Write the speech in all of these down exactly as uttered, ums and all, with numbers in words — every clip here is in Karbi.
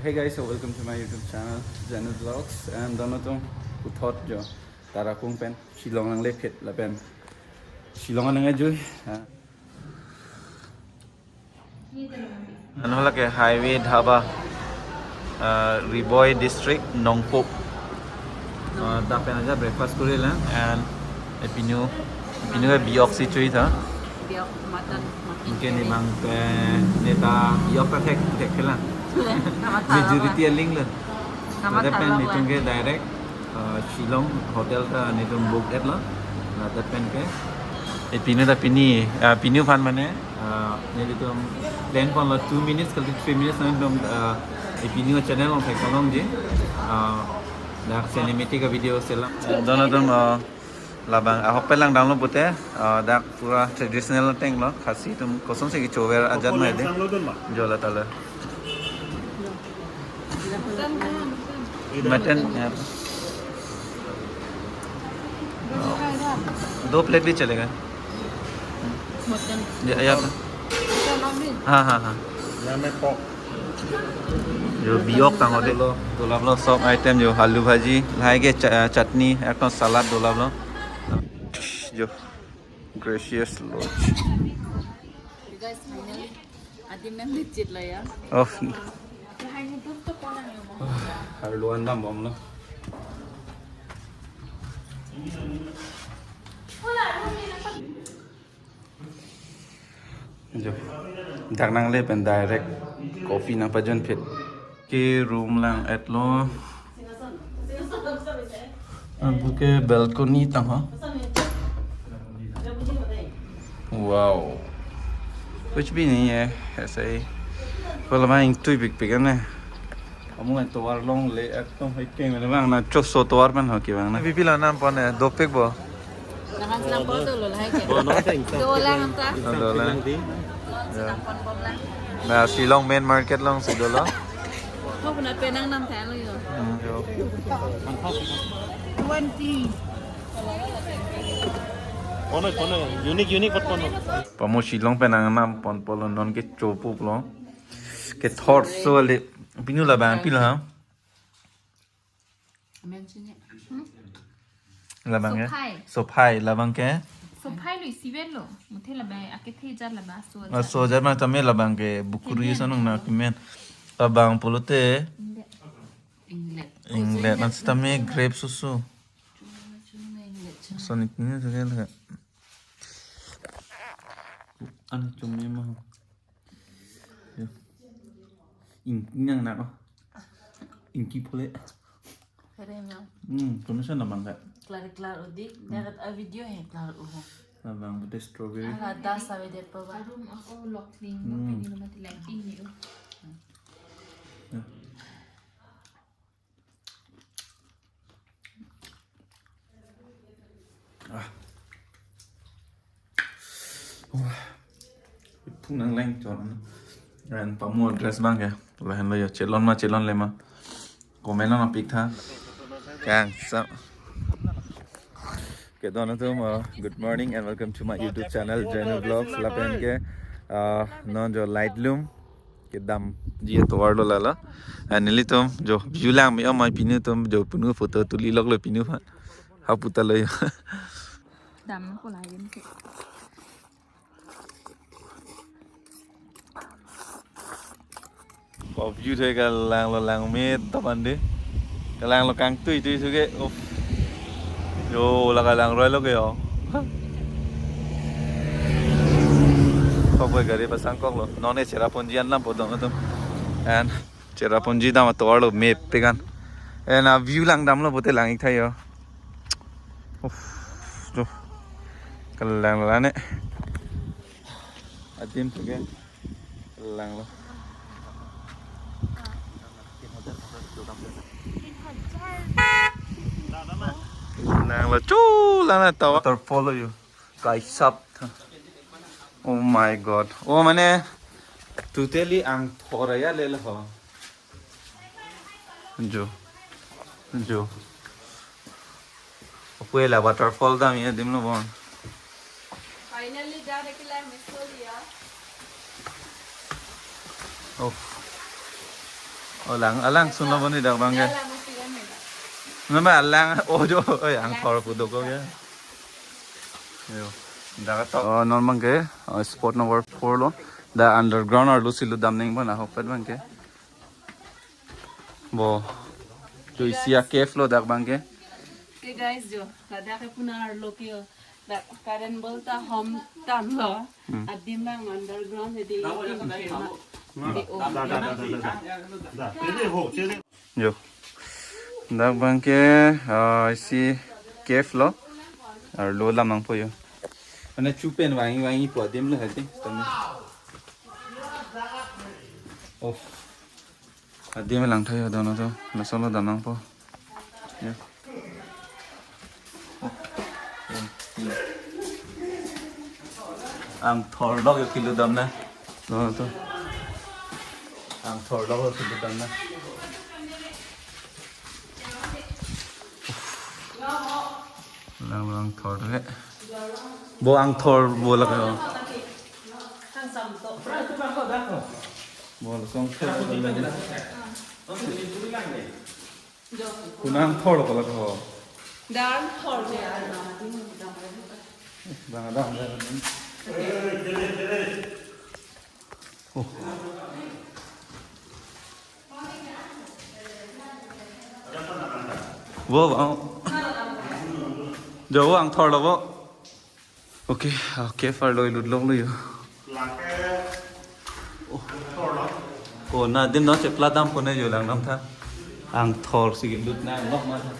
Hey guys, so welcome to my YouTube channel, Janu Vlogs, and dono atum puthot jo Tarapung pen Shillong nangle phit lapen Shillong nangle jui. Ah. Ano lake highway dhaba, uh, Ri Bhoi district, Nongpoh. Uh, dak pen aja breakfast kuri lang, and epinu, epinu ke biok si chui tha. Biok mutton, mutton Inke curry. Ni bang ke neta biok ta thek thek ke lang. Kamatha Majority aling lo. Kamatha Ladak pen lo nitum ke direct, uh, Shillong hotel ta nitum book et lo. Ladak pen ke. Eh, pinu ta pini, ah, pinu aphan mane, ah, nelitum plan pon lo two minutes kali three minutes nangtum, ah, eh, pinu channel along thek along je. Ah, dak cinematic video selam. Eh, dono atum, ah, labang ahok pelang damlo pute, ah, dak pura traditional ateng lo, Khasi atum kosonsi kechover ajat ma de. Jola tala. Mutton, ya. दो प्लेट भी चलेगा। Mutton. या, या। Mutton only. हाँ, हाँ, हाँ। या में pork। Jo biok tang ode lo, dolap lo sok item jo, aloo bhaji, lahai ke cha-, chutney, ekdom salad dolap lo. Jo Gracious Lodge. You guys, finally, adim nang licit lo ya. Oh. Lahai ni dur to ponang yo mo. Arlo an dambom lo. Jo. Dak nangle pen direct coffee nangpajon phit. Ke room lang et lo. Abu ke balcony tang ho. Wow. कुछ भी नहीं है, ऐसा ही। Wala ma ingtui pikpik ane. Amu atovar longle, ekdom hai keng mane bang na choso tovar pen ho ke bang na. Pipi la nam pon eh, dopik bo. Lahan selang po dolo lahai ke. Bo no teng. Dolang anta. Dolang. Selang pon bom lang. Na Shillong main market alongsi dolo. Kau kena penang nam thang lo yo. Hmm, jo. Twenty. Kono, kono, unique, unique pot kono. Pamo Shillong pen nangnam ponpo lo, non ke chopo lo. Kethor so le, pinu labang pilo ha. Amen sini. Labang ke? Sophai. Sophai, labang ke? Sophai lo isiven lo. Muthe labang akethe jat labang so. Ah, jat. So jat ma tame labang ke bukuri. Amen. Sanung na kimen. Labang pulote. Inglet. Inglet. Inglet, man sitame grape susu. Chuma, chuma inglet, chuma. Sonik ni tu kan. An chumi ma. Yo. Ing, ingnang na ko. Ingki pule. Kere ma. Hmm, kono sa na bang ka? Klar, klar udik. Darat a video hai klar uho. Na bang pute strawberry. Ala das ave det pa ba. Arum ako lock ning, hmm, pini naman ti lighting ni, oh. Ya. Ah. Wah. Phung nangleng chon. Ran pamo dress bang ya. Lahen lo yo chelon ma chelon le ma. Comment lo ma pik tha. Kang sa. Ke don atum, uh, good morning and welcome to my YouTube channel, Jenu Vlogs. Lapen ke, uh, non jo light loom kedamji atovar lo lala. Ah, nelitum jo view lang mi amai pinu atum jo punu photo tuli lok lo pinu ha. Ha puta lo yo. Dam ko la yin ke. Ko view the kalang lo lang me tapan de. Kalang lo kangtui tui suke. Of. Yo, la kalang roi lo ke yo. Kok bai gari pasang kok lo. Non e Cherrapunji an lam podong atum. And Cherrapunji dam atovar lo map pe kan. And a view lang damlo pute lang ik tha yo. Uff, jo. Kalang la ne. Adim tu ke. Kalang lo. Kalang lo. Chu la na tawa. Waterfall lo yo. Guys up. Oh my God. Oh, mane totally ang thora ya le ho. Jo. Jo. Apue la waterfall dam ya dim lo bon. Finally, जा रहे के लिए मिस कर लिया। Oh. Oh, lang, alang sunlo boni dak abangke. Nama alang, oh jo, oh, angthor pu dokok ya. Yo, dak to. Oh, non abangke, oh, spot number four lo. Dak underground arlo si lutdam nangpo ahokpet abangke. Bo, jo isi a-cave lo dak abangke. Okay guys, jo, ladak ke puna arlo ke, dak current bol ta hom tanglo. Hmm. Adim abang underground hedi. Di o. Jo. Dak abangke, ah, isi cave lo. Arlo lam nangpo jo. Mane chu pen vangji vangji pu adim lo hedi. Tame. Oh. Adim lang thayo dono to. Laso lo dam nangpo. Jo. Angthor lok jo kelutdam na. Dono to. Angthor lok jo kelutdam na. Lang, lang thor he. Bo angthor bo lake. Bo lason thor. Kunang thor ko lake ho. Dan thor je. Bang ada, ada. Oh. Bo, bo. Jo, bo angthor lo bo. Okay, okay, far lo lut lok lo jo. Oh. Oh, na dim no chepla dam pone jo lang dam tha. Angthor si lut nang lok ma tha.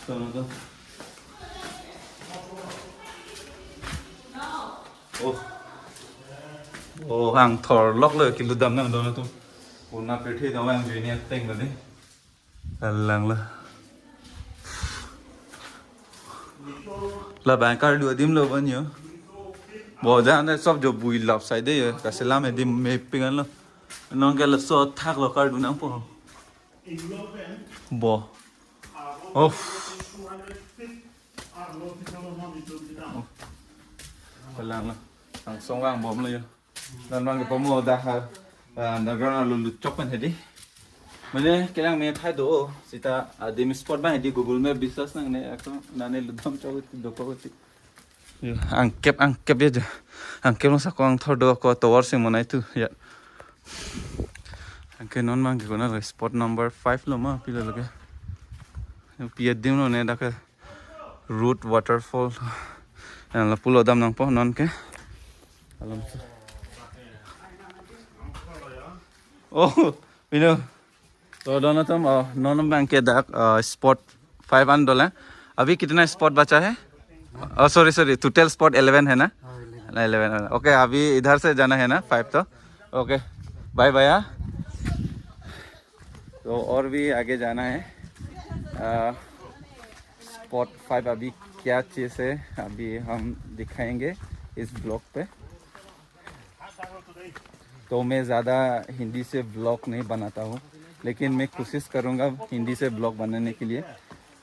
To, to. Oh. Oh, angthor lok lo kelutdam nang dono to. Puna pirthe dong ang juni ateng lo de. Alang lo. Labang karlu adim lo bani jo. Bo jan de sob jo bui lap sai de jo. Kaselam adim mepik anlo. Non ke laso thak lo karlu nangpo. Bo. Oh. Alang lo. Angsong vang bom lo jo. Dan abangke pamo dak ha, ah, underground arlo lutchok pen hedi. Mane kelang me thai do, seta adim spot abang hedi Google Map biswas nangne ako nane lutdam chok dokok ti. Jo, angkep, angkep jo. Angkep lo sa ko angthor do ko tovar sing monai tu ya. Anke non abangke konat lo spot number five lo ma pilo lake. Pi adim lo ne dak ke Root Waterfall. Yang lapu lo dam nangpo non ke. Alam. Oh, Pino. तो दोनों तुम, अ, नौ नंबर के dak, अ, spot five an dola. अभी कितना spot बचा है? Oh, sorry, sorry, total spot eleven है ना? हाँ, eleven. Eleven. Okay, अभी इधर से जाना है ना, five तो? Okay, bye bye, हाँ। तो और भी आगे जाना है। अ, spot five अभी क्या चीज़ है, अभी हम दिखाएंगे इस vlog पे। तो मैं ज़्यादा हिंदी से vlog नहीं बनाता हूँ, लेकिन मैं कोशिश करूँगा हिंदी से vlog बनाने के लिए।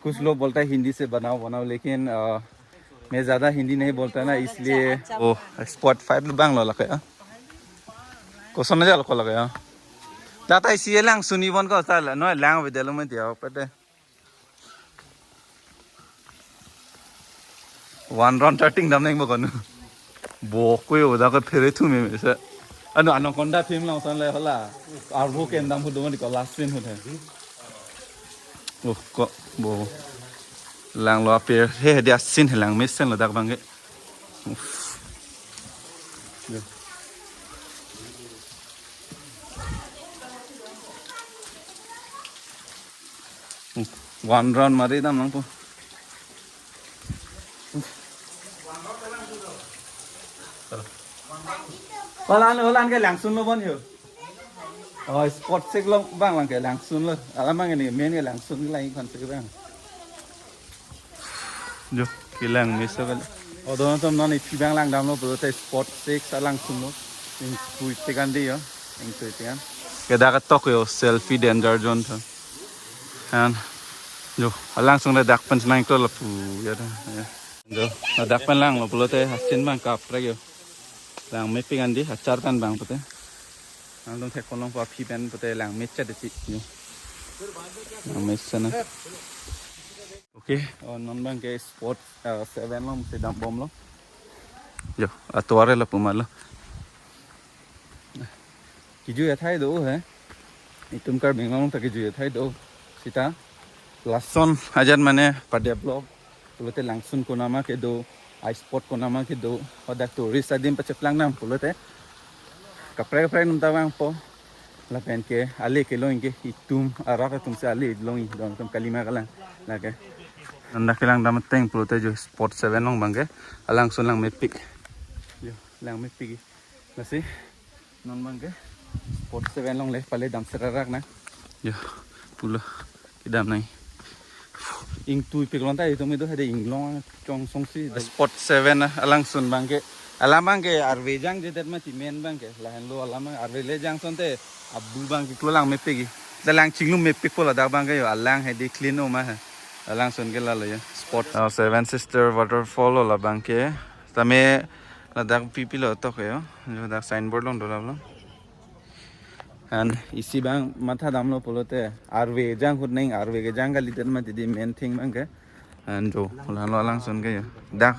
कुछ लोग बोलता है हिंदी से बनाओ, बनाओ, लेकिन, अ, मैं ज़्यादा हिंदी नहीं बोलता ना, इसलिए। Oh, spot five lo abang lo lake, ah. Koson aja lo ko lake, ah. Dak ta isi lang sunji bon ko sa la, no lang video lo mati ya, pete. One round thirteen dam neng bo konu. Bo ko yo dak phere thu me me se. Ano anaconda film lang san le hala. Arvo ken dam hu do mati ko last scene hu the. Oh, ko bo. Lang lo apir he dia scene he lang mesen lo dak abangke. Uff. Yo. One round mari dam nangpo. Holan, holan ke langsun lo bon yo. Oh, spot six lo abang lang ke langsun lo. Alam abang ini main ke langsun ke lang ikan sik abang. Jo, kelang mesen. Oh, dono tom non isi abang lang damlo pulote spot six alangsun lo. Ingtui tekan di yo, ingtui tekan. Ke dak tok yo, selfie danger zone tho. Han. Jo, alangsun le dak pen senang to lapu ya da. Ya. Jo, dak pen lang lo pulote hasin abang kaprek yo. Lang mepik an di, achar pen abang pute. Nangtum theklongpo aphi pen pute langmechet isi. Yo. Langmechet na. Okay, oh, non abangke spot, uh, seven along si dambomlo. Yo, atovar lapu ma lo. Kejui athai do he. Itum Karbi Anglong ta kejui athai do. Seta lason ajat mane padevelop pulote langsun konama kedo, a spot konama kedo, hadak tourist adim pacheplang nang pulote kaprek kaprek atum ta vangpo. Lapen ke ale kelong ke itum arat atum si ale longji, don atum kalima kalang lake. Non dak kelang dam ateng pulote jo spot seven along abangke alangsun langmepik. Jo, langmepik. Lasi non abangke spot seven along le pale dam serarak na. Jo, pulo kedam nai. Ingtui piklon ta itum ido hade inglong chongsong si. Spot seven, ah, alangsun abangke. Alam abangke arve jangjedet mati main abangke. Lahenlo alam arve le jangson te abu abangke klo langmepik. Da lang chinglum mepikpo ladak abangke yo, alang hedi clean o ma he. Alangsun ke lalo yo. Spot, ah, Seven Sister Waterfall lo labangke. Tame ladak pipi lo tok yo. Ladak signboard along do lap lo. And isi abang matha damlo pulote arve jang ahut neng, arve kejang kalidet mati di main thing abangke. And jo, la lo alangsun ke yo. Dak,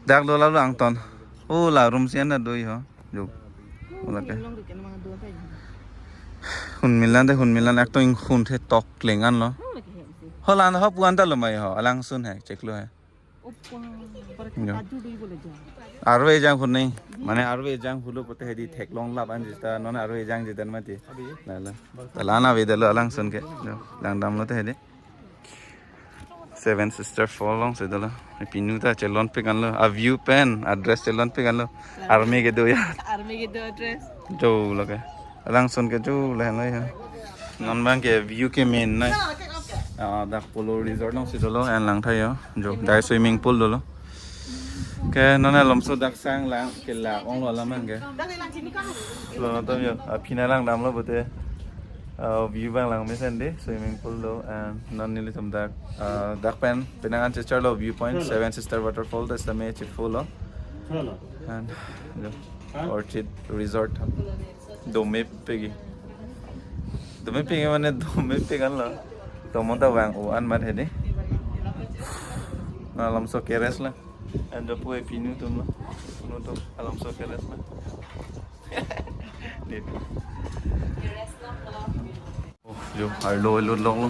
dak do lalo angton. O la room sian na do ho. Jo. Lake. Hunmilan de, hunmilan ek to inghun the tok klengan lo. Holan ho puan ta lo mai ho, alangsun he, cheklo he. Jo. Arve jang ahut neng. Mane arve jang ahut lo pulote hedi theklong lap an jita, non arve jangjedet mati. Lalo. Lana avedetlo alangsun ke. Jo. Lang damlo te hedi. Seven Sister Fall along si dolo. Pinu ta chelonpik anlo. A view pen address chelonpik anlo. Army kedo ya. Army kedo address. Jo lake. Alangsun ke jo lahenlo ya. Non abangke view ke main na. Ah, dak Polo Resort along si dolo and langtha yo. Jo, dak swimming pool dolo. Ke non alomso dak sang lang ke la onglo alam abangke. Lo nangtum yo, aphi nang lang damlo pulote. Uh, view abang langmesen de, swimming pool do, and non nelitum dak, uh, dak pen penang an checharlo viewpoint, Seven Sister Waterfall, ta sitame chepho lo. And jo, Orchid Resort. Domepik. Domepik mane domepik anlo. Tomon ta vang o an mat hedi. Non alomso ke rest lang. And jo pu e pinu atum lo. Pinu atum alomso ke rest lang. Nin. Oh, jo, arlo lut longlo.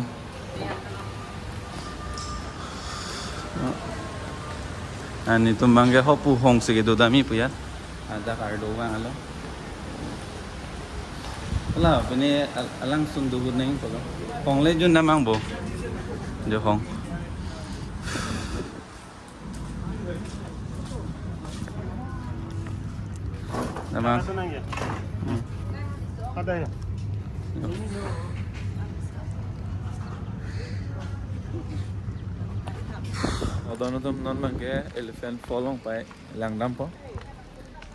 And itum abangke hopu hong si kedo damji pu ya. Dak arlo vanglo. Ala, pini al-, alangsun do ahut neng pulo. Hong le jun damnang bo. Jo hong. Damnang. Ada nang ya? Hmm. Ada ya? Adon atum non abangke Elephant Fall along pai lang dampo.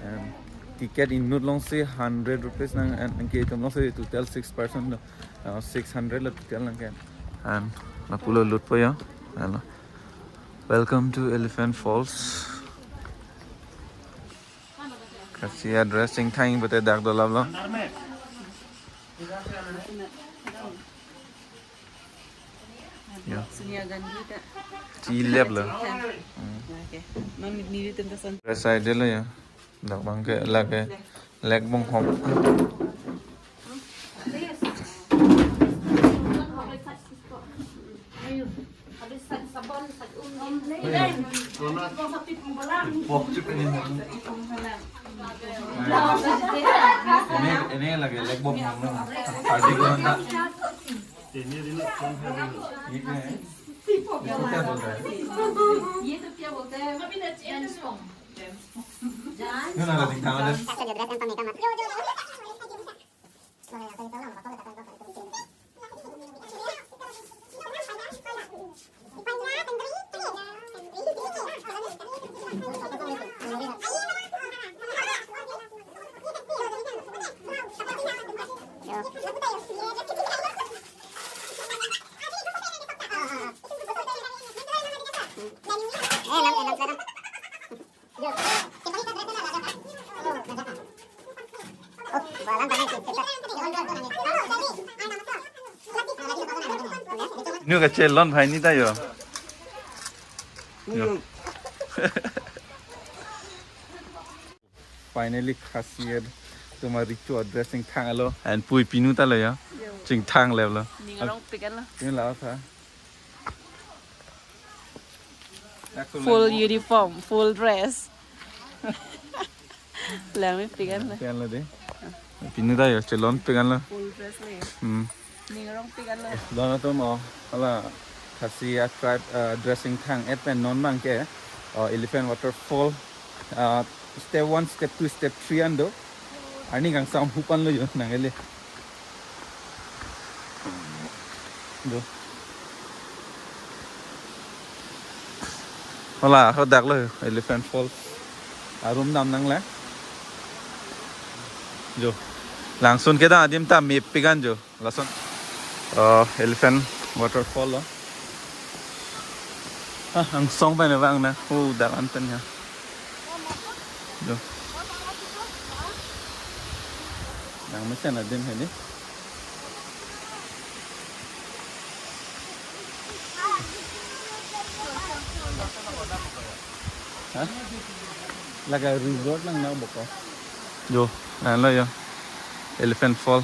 And ticket inut along si hundred rupees nang, and ke itum along si total six person lo. Uh, six hundred lo total nang ke. And lapulo lutpo yo. Hello. Welcome to Elephant Falls. Kasi address chingthang pulote dak do lap lo. Ya. Sonia Gandhi ta. Chilep lo. Hmm. Okay. Non nelitum ta son. Address side lo ya. Dak abangke lake Lake Bonghom. Ini, ini lake Lake Bonghom lo. Party ko na. ये तो क्या बोलते हैं? ये तो क्या बोलते हैं? अभी ना चेंज। क्यों ना कटिंग था वाले? Nu kachelon bhai ni ta yo. Yo. Finally, Khasi atum aricho dressing thang-etlo, and pui pinu ta lo ya. Yo. Chingthang-etlo. Ning arong pik-etlo. Pinu la tha. Full uniform, full dress. Lang mi pik-etlo. Pik-etlo de. Pinu ta yo, chelon pik-etlo. Full dress le. Hmm. Ning arong pik-etlo. Don atum o, hala Khasi a tribe, uh, dressing thang-et pen non abang ke, uh, Elephant Waterfall, uh, step one, step two, step three an do. Arni kangsam hupan lo yo nang ele. Do. Hala, hadak lo Elephant Falls. Arum dam nang le. Jo. Langsun kedam adim ta mepik-an jo. Lason, uh, Elephant Waterfall lo. Ah, angsong pen vang na. Oh, dalan pen ya. Jo. Nang mesen adim hini. Ha? Laga resort nang na boko. Jo, lahenlo yo. Elephant Fall.